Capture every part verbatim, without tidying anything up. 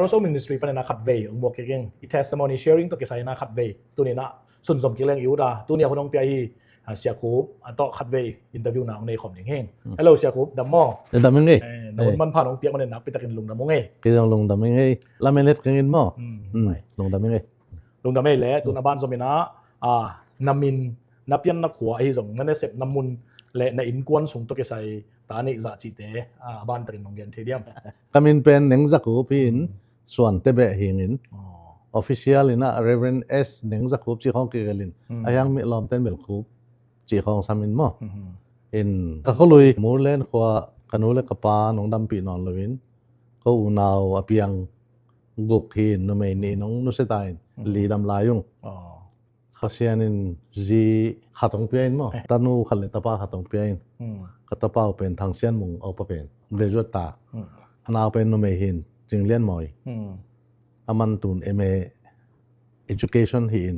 Soul Ministry panin a khatvei hong muak kik ing. I testimony sharing tawh kisai in a khatvei tuni in a sunzom kik leng i ut a, tuni a hun hong pia hi, a, Sia Khup a tawh khatvei interview na hong nei khawm ding hi. Hello Sia Khup, dam maw? Dam ing ei. Eh, na hun manpha hong piak manin nakpi takin lungdam ung ei. Kei zong lungdam ing ei. Lamen et keng in maw? Lungdam ing ei. Lungdam ei le, tun a ban zom in a, a, na min, na pianna khua ahi zong, na nasepna mun le na innkuan sung tawh kisai ta neih zah cihte, a, a ban takin nong gen thei diam? Ka min pen Neng Za Khup hi in, Suante beh hi ing in. Official in a Reverend S Neng Za Khup cih khawng kigelh in. Ahi hang mi lawmten Mel Khup cih khawng sam in maw? In ka khualui Murlen khua ka nu le ka pa nong dampih nawn lo in, ko unau a piang guk hi in, numei nih nong nusia ta in, li dam lai ung. Kha Sian in zi khat hong pia in maw? Tanu khat le tapa khat hong pia in. Ka tapa uh pen Thang Sian Mung, a upa pen graduate ta. A nau pen numei hi in, Cing Lian Mawi. A man tun M A education hi in,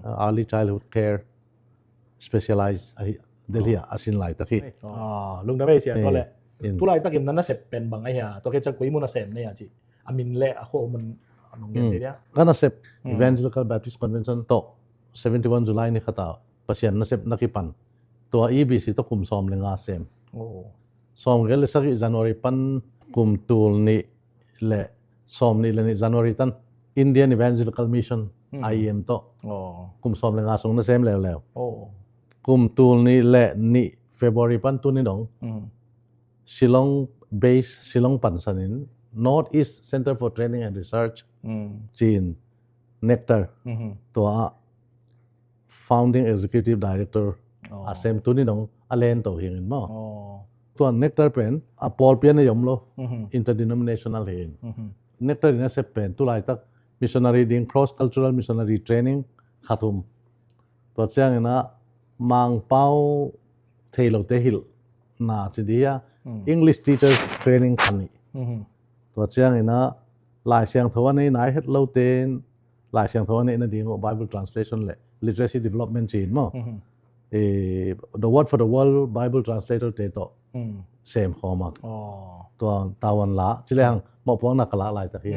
early childhood care specialize ahi, Delhi ah a sin laitak hi. Ah, lungdam ei Sia, tua le. Tu laitakin na nasep pen bang ahi a, tua khit ciang koi mun a sem na hi a cih, a min le a khua mun nong gen thei dia? Ka nasep Evangelical Baptist Convention tawh seventy one July ni khat a Pasian nasep na kipan. Tua E B C tawh kum sawm le nga sem. Sawmgiat le sagih January pan kum tul nih le sawm nih le nih January tan Indian Evangelical Mission, I E M tawh kum sawm le nga sung na sem leuleu. Kum tul nih le nih February pan tuni dong Shillong base, Shillong pansan in North East Center for Training and Research ci-in Nectar tua ah founding executive director a sem, tuni dong a len to hi ing in maw? Tua Nectar pen a pawlpi a nei om lo, interdenominational hi in. Nectar in a sep pen tu laitak missionary ding, cross cultural missionary training kha thum. Tua ciangin a Mangpau thei lote hilhna ci dih a, English teachers training kha nih. Tua ciangin a Lai Siangtho a nei nai het lote in Lai Siangtho a neih nading uh Bible translation le literacy development ci-in maw? The Word for the World Bible translator te tawh sem khawm a. Tua tavuan la ci le hang mawhpuakna ka lak laitak hi.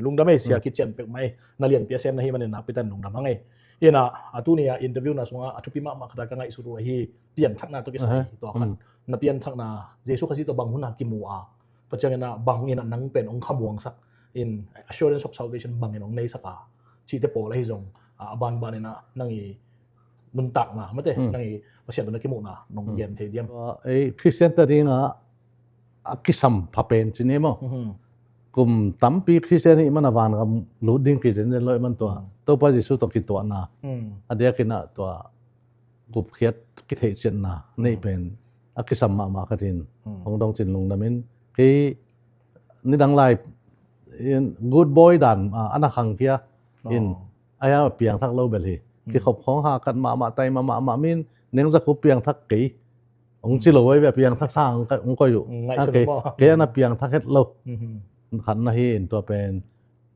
Lungdam ei Sia, kician pek mai, na lianpi a sem na hi manin nakpi takin lungdam hang ei. Ina a tuni a interview na sungah a thupi mahmah khat a ka ngaihsut uh ahi pianthakna tawh kisai, tua khat na pianthakna Jesu Khazih tawh bang hun a kimu a, tua ciangin a bangin a nang pen hong khamuangsak in, assurance of salvation bangin hong neisak a, cihte pawl ahi zong a banbanin a nang i nuntakna mate, nang i Pasian tawh na kimuhna nong gen thei diam? Ei Khristian ta dingah a kisam pha pen ci ni maw? Kum tampi Khristian i hih man a vangam lut ding kizenzen lo i hih man tua Topa Jesu tawh kituahna a diakin a tua gupkhiat kitheihciatna neih pen a kisam mahmah khat in hong dong cin lungdam in, kei nidang lai in good boy dan a na khangkhia in, a hiam a piangthak lo bel hi. Kikhop khawng hakat mahmah, taima mahmah, min Neng Za Khup piangthak kei hong ci lo, a piangthak sa hong koih uh. Kei a na piangthak het lo khat na hi in, tua pen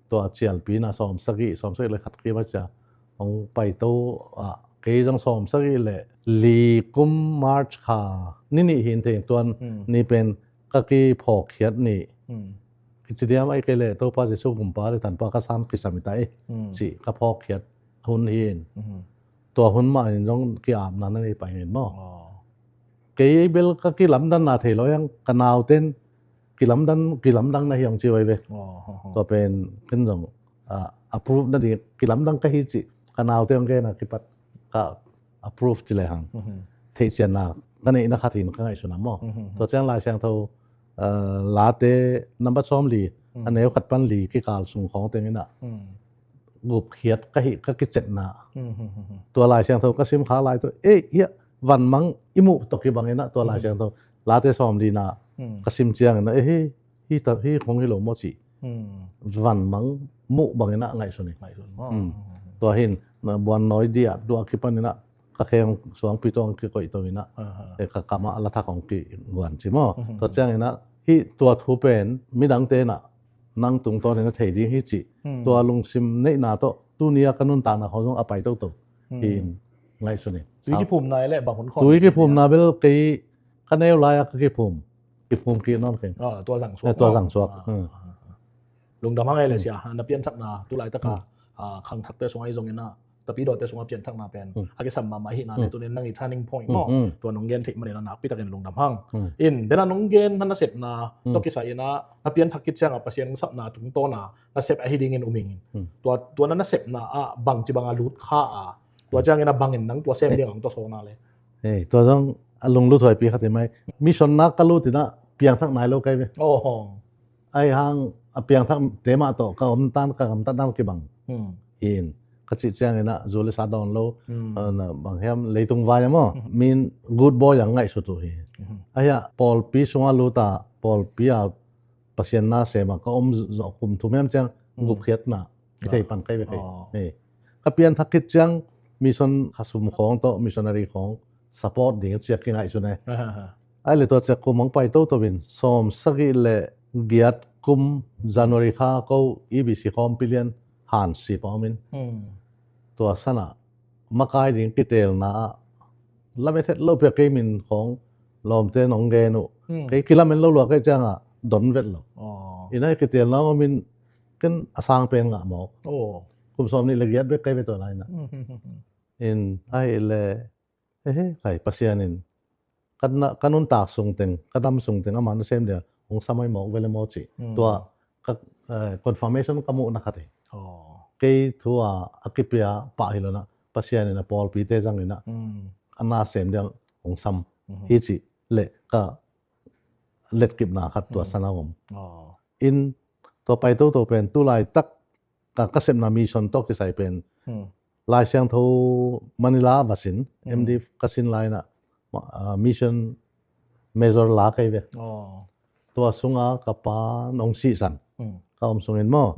tua cialpi na sawmsagih, sawmsagih le khat kim a cia hong paito ah, kei zong sawmsagih le li kum March kha ni nih hi in thei, tuan ni pen ka kiphawkkhiat ni. Kici diam, ahih kei leh Topa Jesu Kumpa le Tanpa ka san kisam hi ta ei, cih ka phawkkhiat hun hi in. Tua hun mah in zong ki-apna na nei pai in maw? Kei bel ka kilamdanna thei lo hiang, ka nauten kilamdan, kilamdang na hi hong ci uh hi ve. Tua pen ken zong approve na ding, kilamdang ka hi cih ka naute hong gen a kipat ka approve ci le hang theihcianna ka neihna khat hi in ka ngaihsun a maw? Tua ciang Lai Siangtho late number sawmli, a neu khat pan li kikal sung khawng teng in a gupkhiat ka hih ka kicetna. Tua Lai Siangtho ka sim khak lai tawh, ei hiah vanmang i muh tawh kibang in a tua Lai Siangtho late sawmli na ka sim ciangin a, ei hi, hi khong hi lo maw cih vanmang muh bangin a ngaihsun hi. Tua hin buannawi diah duah kipan in a ka kheng suangpi tawh hong kikoih to in a, ka kamah la thak hong kiguan ci maw? Tua ciangin a hih tua thu pen midangte in a nang tungtawn in a thei ding hi cih tua lungsim neihna tawh tuni a ka nuntakna khawng zong a pai toto hi in ngaihsun hi. Tui kiphumna le bang hun khawng tui kiphumna bel kei ka neu lai a ka kiphum, kiphum kik nawn keng. Tua zangsuak. Lungdam hang ei le sia, na pianthakna tu laitaka, ah, khangthakte sungah i zongin ah, tapidawte sungah pianthakna pen a kisam mahmah ahihna le, tunin nang i turning point maw, tua nong gen theih manin ah nakpitakin lungdam hang. In dena nong gen na nasepna tawh kisai in ah, na pianthak khit ciangah Pasian sapna tungtawna nasep ahi dingin um ing. Tua, tua na nasepna ah bangci banga lut kha a, tua ciangin ah bangin nang tua sem ding ang tua sawna le. Ei, tua zong a lunglut huaipi khat hi mai. Mission nak ka lut in ah piangthak nai lo kei ve. Ahi hang a piangthakte mah tawh ka omtan, ka gamtatdan kibang hi in, ka cih ciangin ah zu le sa dawn lo, bang hiam, leitung vai a maw, min good boy ang ngaihsut uh hi. Ahi a pawlpi sungah lut a, pawlpi a Pasian na sem a ka om zawh kum thum hiam ciang gupkhiatna i thei pan kei ve kei. Ka pianthak khit ciang mission khasum khawng tawh, missionary khawng support ding ciak kingaihsun e. Ahi le tua ciak kum hong pai toto in, sawm sagih le giat kum January kha ko E B C khawmpi lian Hansip a om in, tua sanah makai ding kiteelna ah lamet het lo pia kei min khawng lawmte nong gen uh. Kei kilamen lo lua kei ciangah don vet lo. Ina hi kiteelna om in ken a sang pen ngah mawk. Kum sawm nih le giat bek kei ve tua laina. In ahi le, ehe, kai Pasian in ka nuntak sungteng, ka dam sungteng ama nasem dia hong sam ai mawk vele maw cih. Tua ka confirmation ka muhna khat hi. Kei thu a a kipia pah hi lo na, Pasian in a pawlpite zangin ah a nasem dia hong sam hi cih le ka letkipna khat tua sana om. In tua pai toto pen tu laitak ka, ka sepna mission tawh kisai pen Lai Siangtho Manila va sin, M D ka sin lai in ah mission major la kei ve. Tua sunga ka pa nong sihsan, ka om sungin maw,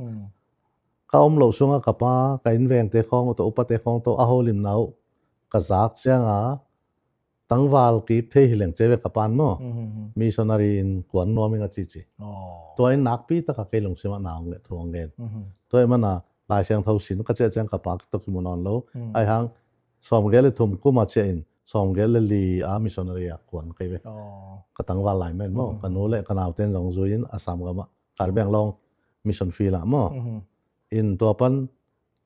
ka om loh sunga ka pa, ka innvengte khawng uh tawh, upate khawng tawh a holimna uh ka zak cianga tangval kik thei hi leng ci ve ka pan maw. Missionary in kuan nuam ing a cici. Tua in nakpi taka kei lungsimah na hong thu hong gen. Tua ih mana Lai Siangtho sin ka ciah ciang ka pa tawh kimu nawn lo. Ahi hang sawmgel le thum kuma ciah in sawmgel le li a missionary a kuan kei ve. Ka tangval lai men maw, ka nu le ka nauten zong zui in Assam gamah Karbi Anglong mission field ah maw. In tua pan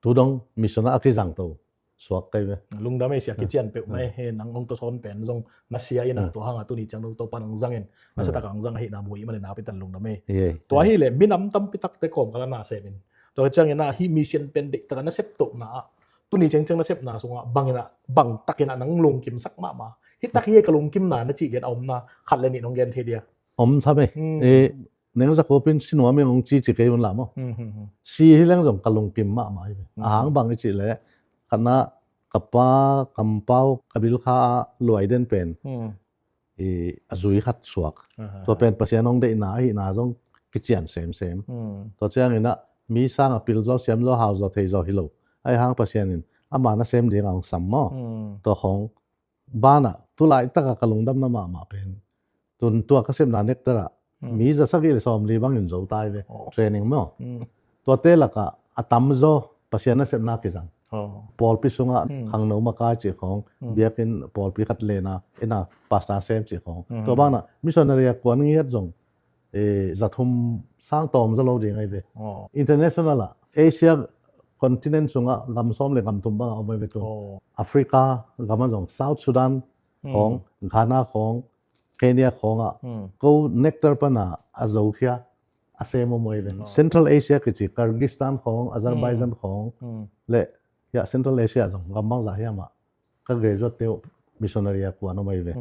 tudong mission ah a kizang to suak kei ve. Lungdam ei sia, kician peuh mai. He nang hong tawsawn pen zong na sia ina, tua hanga tuni ciang no Topa nang zangin na sa taka ang zang ahihna mu ih manin nakpi takin lungdam ei. Tua hi le minam tampi takte kawmkal a na sem in, tua ciangin ah hih mission pen deih taka na sep tohna ah tuni ciangciang na sepna sungah bangin ah, bang takin ah nang lungkimsak mahmah, hih tak hi ka lungkimna na cih lian a omna khat le nih nong gen thei dia? Om tham ei. Neng Jacob in si nuam ing hong cici kei un la maw. Si hi leng zong ka lungkim mahmah hi ve. A hang bang i cih leh, khatna ka pa kampau ka bilkha a luai den pen i a zui khat suak. Tua pen Pasian hong deihna ahihna zong kician semsem. Tua ciangin ah mi sang a pil zaw, siam zaw, hau zaw, thei zaw hi lo. Ahi hang Pasian in ama na sem ding a hong sam maw. Tua khawng banah tu laitak a ka lungdamna mahmah pen tun tua ka sepna Nectar ah mi za sagih le sawmli bangin zo tai ve. Training maw. Tuate lakah a tamzaw Pasian nasepna kizang. Pawlpi sungah khangno makai cih khawng, biakinn pawlpi khat lena ina pastor sem cih khawng. Tua banah missionary a kuan ngiat zong zathum sang tawm zaw lo ding ahi ve. International ah Asia continent sungah gam sawm le gam thum bangah om ahi ve tu. Africa gamah zong South Sudan khawng, Ghana khawng, Kenya khawngah ko Nectar pana a zokhia a sem om ahi ve. Central Asia kici Kyrgyzstan khawng, Azerbaijan khawng le hiah Central Asia zong gam bangzah hiamah ka graduate te uh missionary a kuan om ahi ve.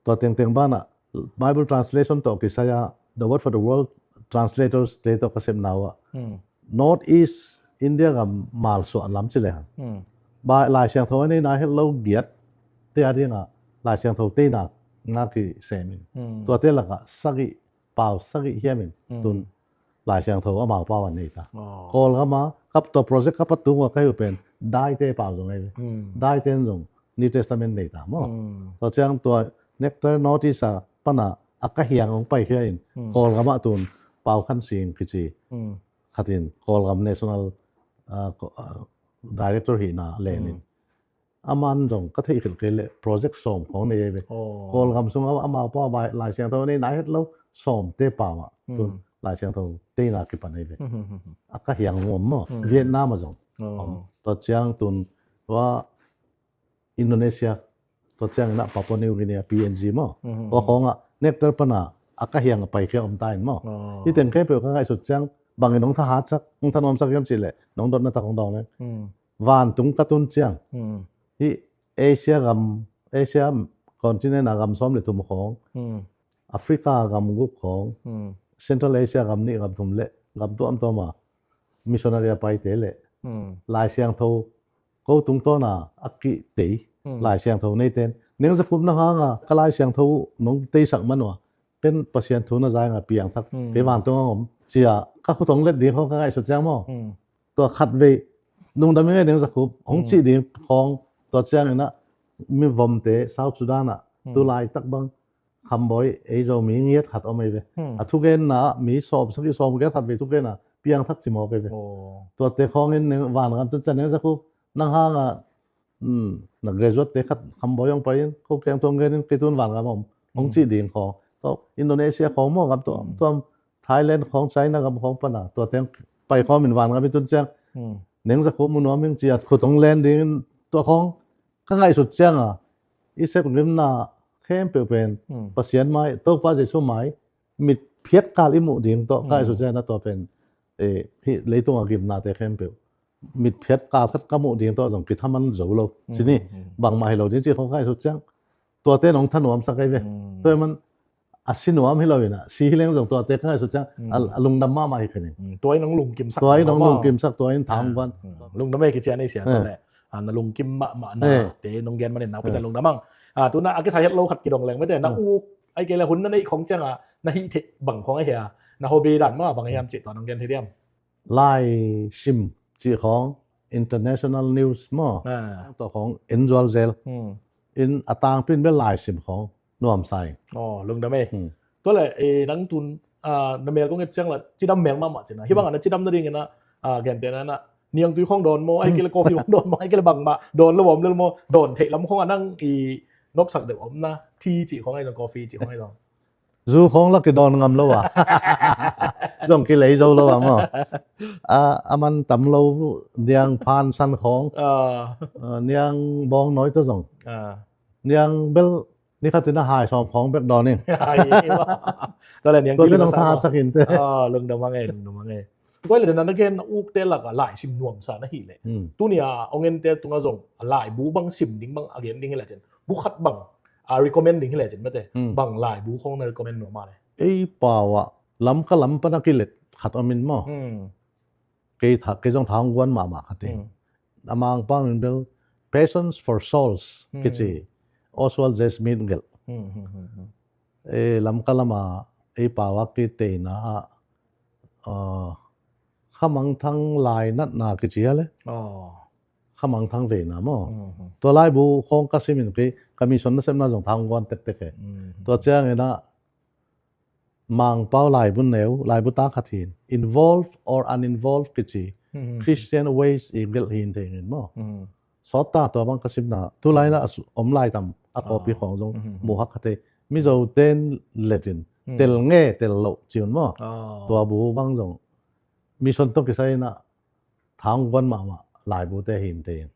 Tua tengteng banah Bible translation tawh kisai a The Word for the World translators te tawh ka sepna uh ah North East India gam malsuah lam ci le hang Lai Siangtho a nei nai het lo giat te a dingah Lai Siangtho teinak na kisem in, tuate lakah sagih pau sagih hiam in tun Lai Siangtho amau pau an nei ta. Kawlgam a kap tua project ka pat tung ua ka hi uh pen Daite pau zong ahi ve. Daite in zong New Testament nei ta maw. Tua ciang tua Nectar North East a pana a ka hiang hong paikhia in Kawlgam ah tun Pau Khan Sing kici khatin Kawlgam national director hihna len in, aman zong ka theih khilh kei leh project sawm khawng nei ahi ve. Kawlgam sungah amau pau a Lai Siangtho nei nai het lo sawmte pau ah tun Lai Siangtho teina kipan ahi ve. A ka hiang nuam maw, Vietnam ah zong om. Tua ciang tun tua Indonesia, tua ciang inah Papua New Guinea, P N G maw. Tua khawngah nektel pana a ka hiang a paikhia om ta in maw. Hih teng khempeuh ka ngaihsut ciang bangin hong thahatsak, hong thanuamsak hiam cihleh nong dotna tak hong dawng leng. Vantung ka tun ciang hih Asia gam, Asia continent a gam sawm le thum khawng, Africa gam guk khawng, Central Asia gam nih gam thum le gam tuamtuam a missionary a paite le Lai Siangtho ko tungtawna a kihtei Lai Siangtho neiten neng Zakup na hanga ka Lai Siangtho uh nong teisak man uh a ken Pasian thu na zainga piangthak kei vantung ang om cia ka khut hong let ding khawng ka ngaihsut ciang maw. Tua khatvei lungdam i ngei ding Zakup hong cih ding khawng tua ciang inah mi vomte South Sudan ah tu laitak bang Khamboi ei Zomi ngiat khat om ei ve. A thugenna ah mi sawm sagih sawm giat khatvei thugenna piangthak cimawk ei ve. Tuate khawngin vangam tun ciang neng Zakup nang hanga na graduate te khat Khamboi hong pai in ko keng tuang genin kei tun vangam om hong cih ding khawng. Tua Indonesia khawng maw gam tuamtuam Thailand khawng China gam khawng pana tua teng pai khawm in vangam i tun ciang neng Zakup mu nuam ing cia khut hong len dingin tua khawng ka ngaihsut cianga i sep gimna khempeuh pen Pasian mai Topa Jesu mai mitphiat kal i muh ding tawh ka ngaihsut cianga tua pen hih leitunga gimnate khempeuh mitphiat kal khat ka muh ding tawh zong kithaman zo lo. Cini bangmah hi lo ding ci khawng ka ngaihsut ciang tuate nong thanuamsak ei ve. Tua man a si nuam hi lo inah si hi leng zong tuate ka ngaihsut ciang a lungdam mahmah hi khanin. Tua in nong lungkimsak tua in nong lungkimsak tua in thangguan. Lungdam ei kici a nei sia tua le na lungkim mahmah na te nong gen manin nakpi ta lungdam ang. Tuna a kisa het lo khat kidong leng mete na uk ai kei le hun na neih khawng cianga na hih theih bang khawng ahi a na hobby dan maw bang hiam cih tua nong gen thei diam? Lai sim cih khawng international news maw tua khawng en zualzel in a tangpin bel lai sim khawng nuamsa ing. Aw lungdam ei. Tua le nang tun na mel kong et ciang la cidam mel mahmah cina hibang ana cidam nading ina gentehna na niangtui khawng dawn maw ai kei le coffee khawng dawn maw ai kei le bangmah dawn lo om lel maw dawn theih lam khawng a nang i nopsak deuh omna thi cih khawng ai zong coffee cih khawng ai zong. Zu khawng la kidawn ngam lo a zong kilei zo lo a maw. A man tam lo niang phan san khawng niang bawng nawi tawh zong niang bel ni khatin a hai sawm khawng bek dawn ing. Tua le niang kilei nong thahatsak in te. Lungdam a ngei lungdam a ngei. Tua le na gen na ukte laka lai sim nuamsa na hih leh tunia ong ente tunga zong laibu bang sim ding bang a gen ding hi le cin bu khat bang a recommend ding hi le cin mate bang laibu khawng na recommend nuam a le. Ei pau ah Lamka lam pana kilet khat om in maw. Kei tha kei zong thang guan mahmah khat in a Mangpau min bel Passions for Souls kici Oswald J Smith gelh. Ei Lamka lama ei pau ah kiteina ah Khamangthang lai natna kici a le. Khamangthang veina maw. Tua laibu khawng ka simin kei ka mission nasepna zong thang guan tektek e. Tua ciangin ah Mangpau laibu neu laibu ta khat hin involved or uninvolved kici Christian ways i gelh hin thei ngin maw. Sawt ta tua bang ka simna tu laina a om lai tam a kawpi khawng zong muhak kha thei. Mizo ten letin tel nge tel loh ciun maw. Tua bu bang zong mission tawh kisai inah thang guan mahmah laibute hin te in.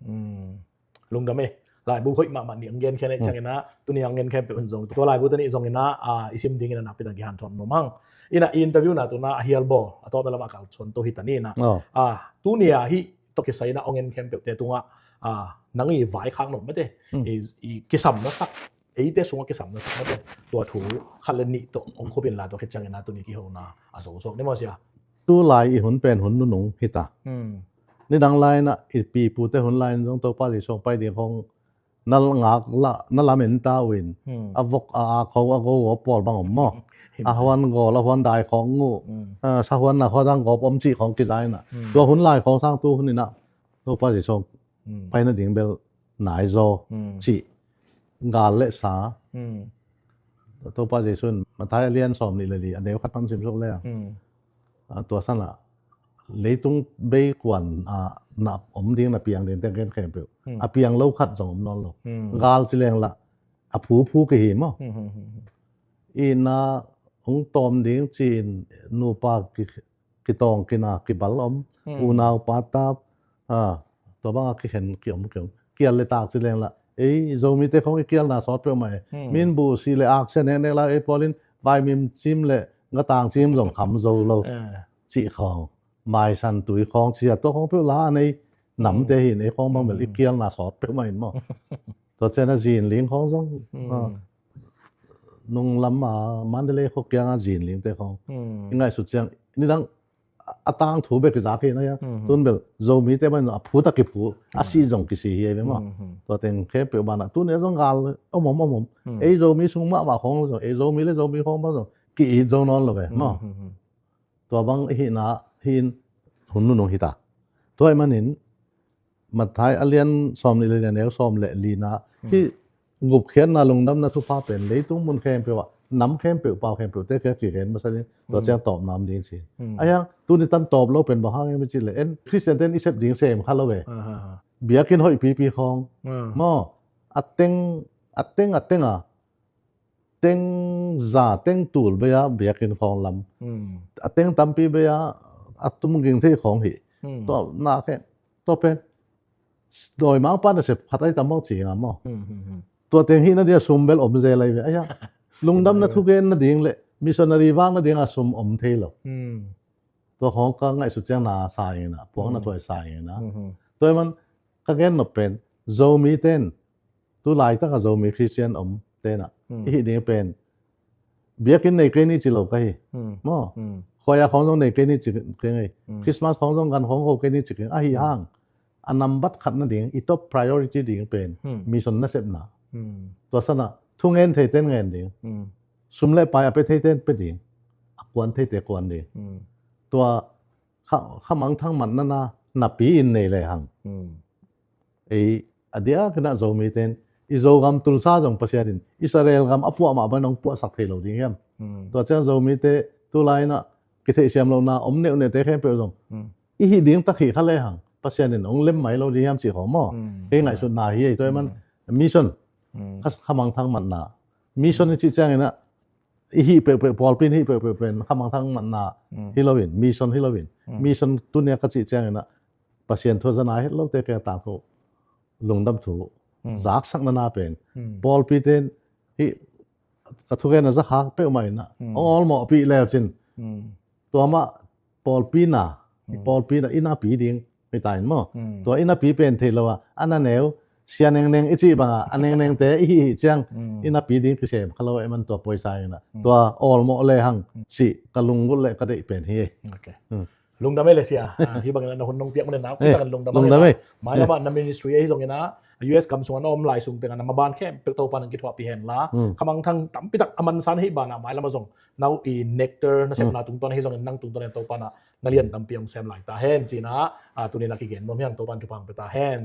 Lungdam e. Laibu hoih mahmah nih ang gen khen e ciang inah tuni ang gen khen peuh hun zong tua laibute nih zong inah i sim ding inah nakpi tak kihan thawm nuam hang. Inah i interview na tuna a hial bawl a tawpna lamah kal chuan to hi ta ni inah. Tunia hih tawh kisai inah ong en khen peuhte tungah nang i vai khak nuam mate i kisam nasak eite sungah kisam nasak mate tua thu khat le nih tawh ong khupin la tua khit ciang inah tuni kihona a zo suak ni maw sia. Tulai i hun pen hun nunung hita. Nidang laina i pipute hun lain zong Topa Jesu pai ding khong na ngak la na lamen ta uin a vok a a khong a go a pawl bang om maw. A huan gol a huan dai khong ngu sa huan na huan dang gop om cih khong kizaina tua hun lai khong sang tu hun ina Topa Jesu pai nading bel nai zaw cih gal le sa. Topa Jesu in Mathai a lian sawm nih le li a neu khat pan simsuk le a tua sana leitung bei kuan a na om ding na piang ding teng gen khempeuh a piang lo khat zong om nawn lo. Gal ci leng la a phu phu kihi maw. I na hong tawm ding ci-in nupa ki, kitawng kina kibal om, unau patap, tua banga kikhen kiom kiom, kial le tak ci leng la ei Zomite khong i kialna sawt peuhmah e. Min buh si le aksia neknek la ei pawlin vaimim cim le gatang cim zong kham zo lo cih khong, maisan tui khong cia tua khong peuh la a nei namte hin ei khong bang bel i kialna sawt peuhmah in maw. Tua ciang a zinling khong zong nung lam a Mandalay khua kianga zinlingte khong i ngaihsut ciang nidang a tangthu bek kizak hi na hiang. Tun bel Zomite bang a phut a kiphu a si zong kisi hi ei ve maw. Tua teng khempeuh banah tuni a zong gal om om om om. Ei Zomi sung mahmah khong zong ei Zomi le Zomi khong bang zong ki-it zo nawn lo ve maw. Tua bang i hihna hin hun nunung hita. Tua ahih manin Matthai a lian sawm nih le lian neu sawm le lina hih gupkhiatna lungdamna thupha pen leitung mun khempeuh ah nam khempeuh pau khempeuh te kia kigen masa ding tua ciang tawpna om ding ci. A hiang tuni tan tawp lo pen bang hang em i cih le en Khristian ten i sep ding sem kha lo ve. Biakinn hoih pipi khawng maw a teng a teng a teng a teng za teng tul bei a biakinn khawng lam a teng tampi bei a a tum ging thei khawng hi. Tua na khe tua pen dawimangpa nasep khat ai tam maw ci nga maw. Tua teng hihna dia sum bel om zel ai ve a hiang lungdamna thugen nading le missionary vak nadinga sum om thei lo. Tua khawng ka ngaihsut ciang na sa ing na puakna thuai sa ing na. Tua ahih man ka gen nop pen Zomi ten tu laitaka Zomi Khristian om tenah i hih ding pen biakinn nei kei ni ci lo ka hi maw. Khuaia khawng zong nei kei ni ci kei ngei. Christmas khawng zong gan khawng ho kei ni ci kei a hi hang a nambat khat nading i top priority ding pen mission nasepna. Tua sana thungen thei ten ngen ding, sum le pai a pe thei ten pe ding, a kuan theite kuan ding. Tua khamangthang matna na napi in nei le hang ei a diakinah Zomi ten i Zogam tulsa zong Pasian in Israel gam a puah mah bang hong puahsak thei lo ding hiam? Tua ciang Zomite tulai inah kitheihsiam lohna om neuhneute khempeuh zong i hih ding tak hih kha le hang Pasian in hong lem mai lo ding hiam cih khawm maw. Kei ngaihsutna hi ei tua ahih man mission khamangthang matna mission i cih cianginah i hih peuhpeuh pawlpi in hih peuhpeuh pen khamangthang matna hi loin mission hi loin mission tunia ka cih cianginah Pasian thu a zana het lote kei a tangthu lungdam thu zaksak nana pen pawlpi ten hih ka thugen a zakha peuhmah inah hong awlmawhpih leucin tua mah pawlpi na pawlpi na i napi ding hi ta in maw. Tua i napi pen thei lo a a na neu sia nengneng i cih banga a nengnengte i hih hih ciang i napi ding kisem kha lo e man tua poisa inah tua awlmawh le hang cih ka lunggulh le ka deih pen hi. Lungdam ei le sia. Hi bangin na hun nong piak manin na kutan lungdam ei. Mai lama na ministry ahi zongina U S kam sunga na om lai sung tenga na maban khempeuh Topa nang kithuahpih hen la khamangthang tampitak a mansan hi bana mai lama zong nau i nectar na sepna tungtawn ahi zongin nang tungtawn in Topa na na lian tampi hong sem lai ta hen cina tuni na kigen nuam hian Topa in thupha hong pe ta hen.